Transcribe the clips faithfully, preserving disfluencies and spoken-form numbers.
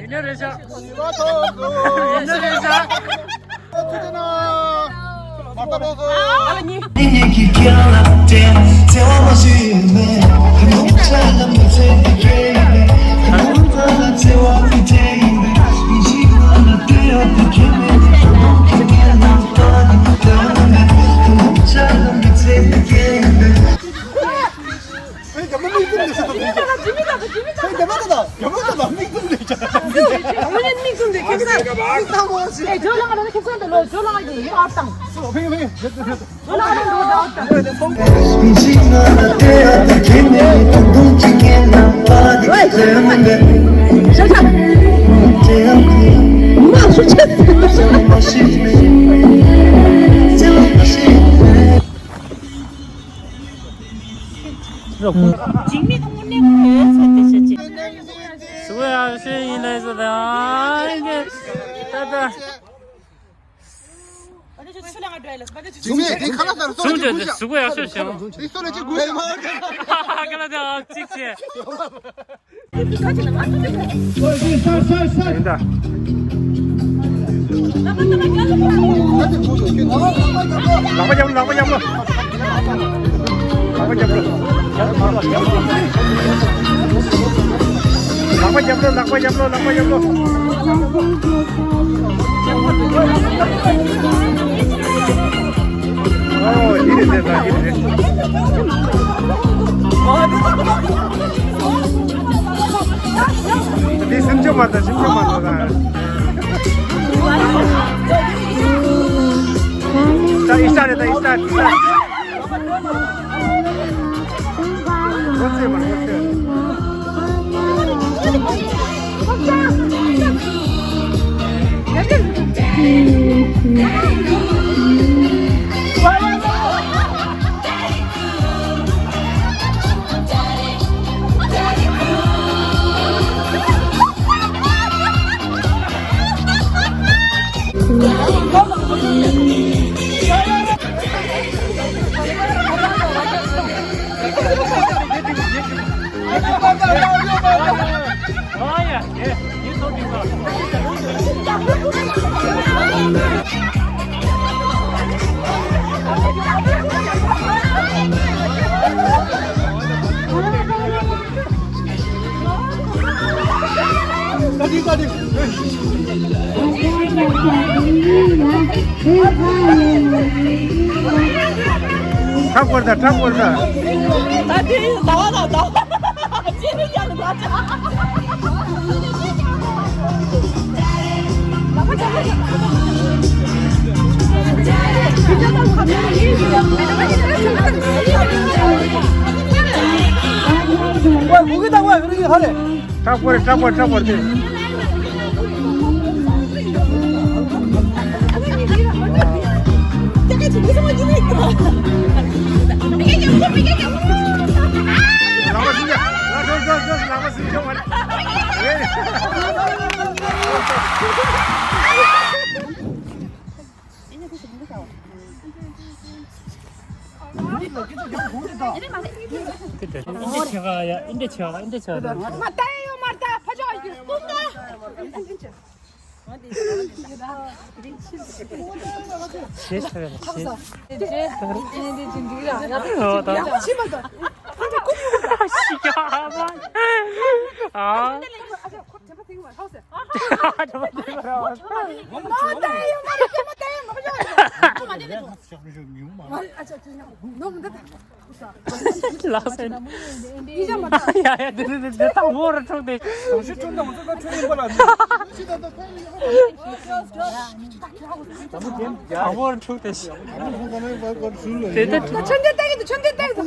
ཡིན་ན་རེད་ཤག་ཡིན་ན་རེད་ཤག་འཇིགས་མེད་དངོས་གནས་ཁོ་ཡོད་ཚོད་དེ་བྱེད་ཅིག་སུ་ཡང་ཤེས་ཡིན་ལས་སུ་དང་ད་ད། འཇིགས་མེད་དེ་ཁ་ལ་ལྟར་སོ་ལ་ཅིག་གུས་ཤ། གཟུགས་པོ་ཡག་ཤོས་བྱུང་། དེ་སོ་ལ་ཅིག་གུས་ཤ། ཁ་ལ་ལྟར་གཅིག་བྱས། ཡིན་ད། ལག་པ་རྒྱབ་ལོ། ལག་པ་རྒྱབ་ལོ། ལག་པ་རྒྱབ་ལོ། ལག་པ་རྒྱབ་ལོ། ལག་པ་རྒྱབ་ལོ། ལག་པ་རྒྱབ་ལོ། ཨོ་ཡིན་རེད་ཟེར་ད་ཡིན་རེད། འདི་སེམས་ཆུང་མ་ད་སེམས་ཆུང་མ་ད་ད། ད་ཨི་སྟ་རེད་ད་ཨི་སྟ་ཨི་སྟ། ཁྲག་སྐོར་ད་ཁྲག་སྐོར་ད། ད་དེ་ཟླ་བ་དང་ཟླ་བ་ཅི་ནས་ཀྱང་ཟླ་བ། ཁྲག་སྐོར་ཁྲག་སྐོར་ཁྲག་སྐོར་དེ། འདི་ཆེ་ག་ཡ། འདི་ཆེ་ག་འདི་ཆེ་ག་མ་ལྟ་ཡོད་མ་ལྟ་ཕ་ཆོག་ཡོད་ཀུན་ད། ཞེས་ཆ་བས་ལ་ཞེས། ཨོ་ད། ཤི་ཡ་མ། ཨ། ལགས་སེ། ཡ་ཡ་འདི་འདི་འདི་དང་པོ་ར་འཁྲུག་སྟེ། དང་པོ་ར་འཁྲུག་སྟེ། དེ་ལྟར། ཆོན་ཏེ་ཏེ་གི་ཆོན་ཏེ་ཏེ་གི།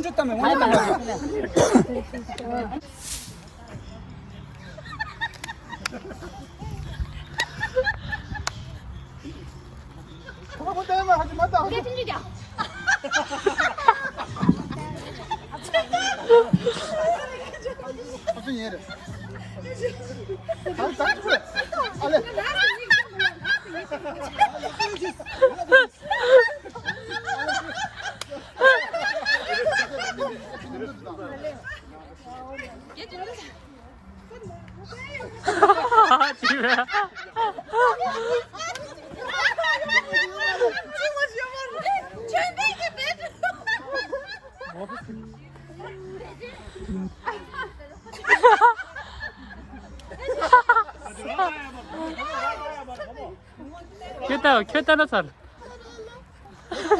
ཁྱོད་ལྟ་ཁྱོད་ལྟ་ན་ཚར།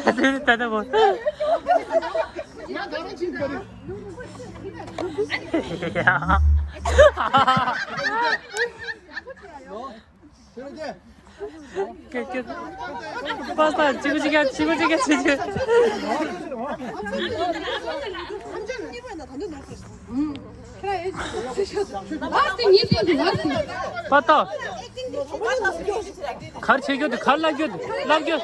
ད་ད་ད་བོ། ཁྱོད་ཁྱོད། པ་ས་ཅི་གུ་ཅི་ག་ཅི་གུ་ཅི་ག་ཅི་ཅི། པ་ཏོ། གར་བྱེད་རྒྱུ་དེ་གར་ལབ་རྒྱུ་དེ་ལབ་རྒྱུ་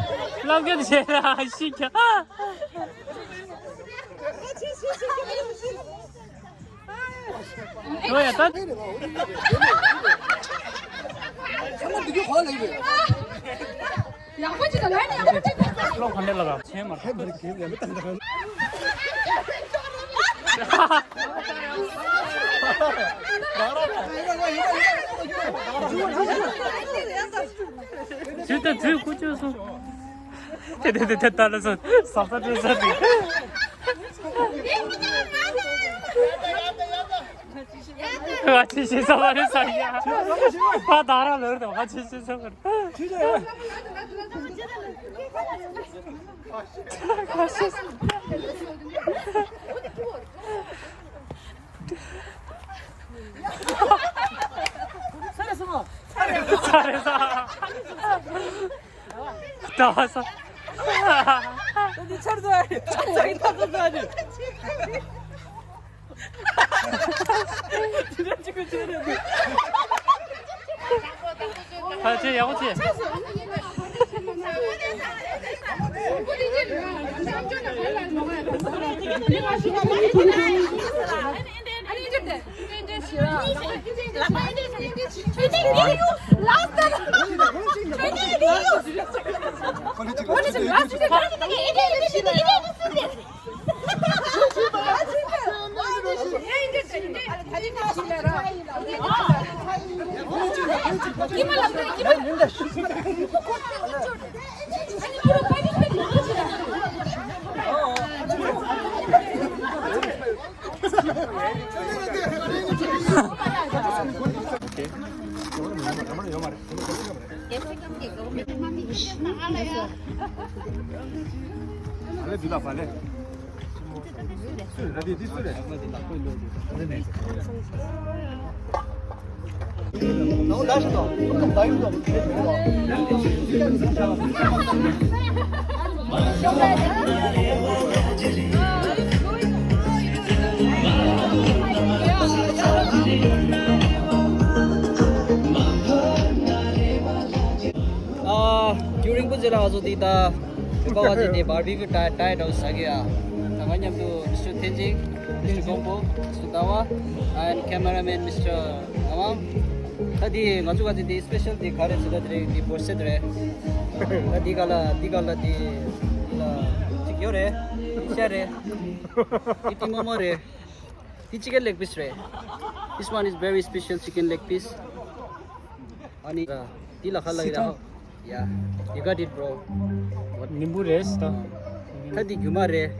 ལབ་རྒྱུ་དེ་བྱེད་ལ་ཤི་ཁྱ། ཨོ་ཡ་ད། ཡག་པོ་ཅིག་ལ་ཡག་པོ་ཅིག་ལོ་ག་འདྲ་ལ་ཆེན་མ་ཧེ་མར་གེ་ལ་མི་ཏང་ཏང་། ཇུས་ད་ཇུས་ཀུ་ཅོ་སོང་། དེ་དེ་དེ་དེ་ད་ལ་སོང་ཟབ་ས་སྤྲོད་ས་དེ། ང་ཅི་ཤེས་ས་མ་རེད་ས་ཡ། ང་ད་ར་ལོར་དང་ང་ཅི་ཤེས་ས་མ་རེད། ཚར་རེད་ས། ད་བ་ས། འདི་ཆར་ཟ་རེད། ཆར་ཟ་ད་ཟ་རེད། དེ་འདྲ་གཅིག་པུ་བྱས་རེད། ཨ་ཅེ་ཡག་པོ་བྱས། ཨ། རྒྱུན་རིང་པོ་ཅིག་ལ་ང་ཚོ་འདི་ད་བོད་པ་བ་ཅིག་དེ་བར་བི་ཀུ་ཏྲའི་ཏྲའི་ཏོག་ཙམ་ཟ་གི་ཡ། ད་ང་མཉམ་དུ་མི་སི་ཊར་ཐེན་ཅིང་། མི་སི་ཊར་ཀོང་པོ། མི་སི་ཊར་ཟླ་བ། and cameraman མི་སི་ཊར་ངག་དབང་། ད་འདི་ང་ཚོ་ག་ཚོད་འདི་སི་པེ་ཤལ་འདི་ག་རེ་ཟེར་ན་དེ་རིང་འདི་བོར་སེད་རེད། ད་འདི་ག་ལ་འདི་ག་ལ་འདི་འདི་ལ་ཅིག་ཡོད་རེད། ཤ་རེད། འདི་ཏི་མོ་མོ་རེད། འདི་ཅི་ག་ལེག་པིས་རེད། This one is very special chicken leg piece. ཨ་ནི་འདི་ལ་ཁ་ལག་ཡིན་ར། Yeah, you got it, bro. ནིམ་བུ་རེད་ད། ད་འདི་རྒྱུ་མ་རེད།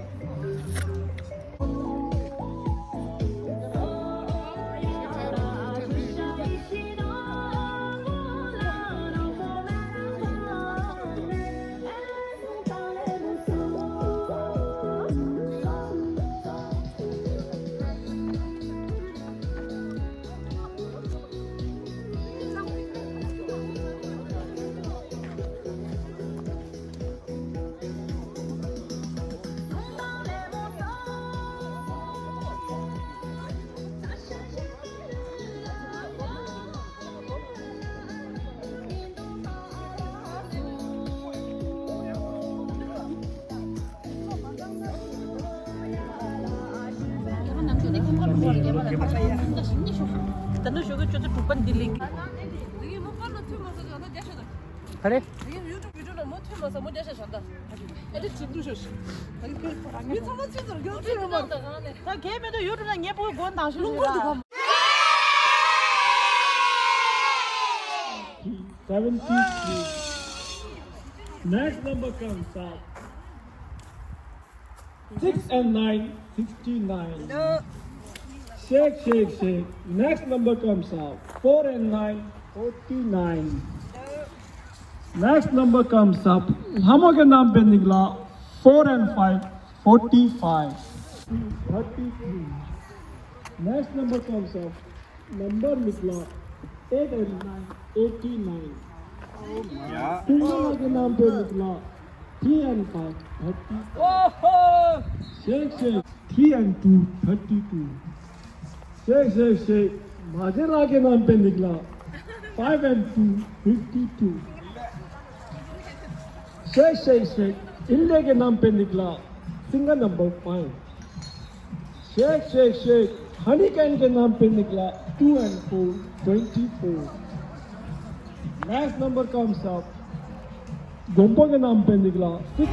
ད་ནུ་ཞོགས་ཀྱི་ཆུ་ཚོད་དྲུག་པ་འདི་ལིང་། དེ་གི་མོ་པར་ལ་ཐུ་མ་ས་ས་ད་རྒྱ་ཤ་ད། ག་རེ། དེ་གི་ཡུ་ཊུབ་ཡུ་ཊུབ་ལ་མོ་ཐུ་མ་ས་མོ་རྒྱ་ཤ་ཤ་ད། ཨེ་དེ་ཅི་འདུ་ཤོ་ཤི། མི་ཚང་མ་ཚེ་ཚོར་གྱོན་ཚེ་རུ་མ། ད་ག་ནས། ད་གས་མེད་དུ་ཡུ་ཊུབ་ལ་ཉེ་པོ་གོ་དང་ཤོ་ཤི་ལ། Seventy-three. Next number comes up. Six and nine, sixty-nine. Shake, shake, shake. Next number comes up. Four and nine, forty-nine. Next number comes up. ལྷ་མོ་གི་རྣམ་པའི་ནིག་ལ། Four and five, forty-five. Thirty-three. Next number comes up. Number ནིག་ལ། Eight and nine, eighty-nine. ཡ། ཀུན་དགའ་ལགས་ཀྱི་རྣམ་པའི་ནིག་ལ། Three and five, thirty. ཨོ་ཧོ། Shake, shake. Three and two, thirty-two. Shake, shake, shake. མ་བྱན་ལགས་ཀྱི་རྣམ་པའི་ནིག་ལ། Five and two, fifty-two. Shake, shake, shake. ཨིན་ལེ་གི་རྣམ་པའི་ནིག་ལ། Single number five. Shake, shake, shake. ཧ་ནི་ཀན་གྱི་རྣམ་པའི་ནིག་ལ། Two and four, twenty-four. Next number comes up. དགོན་པ་གི་རྣམ་པའི་ནིག་ལ། Six.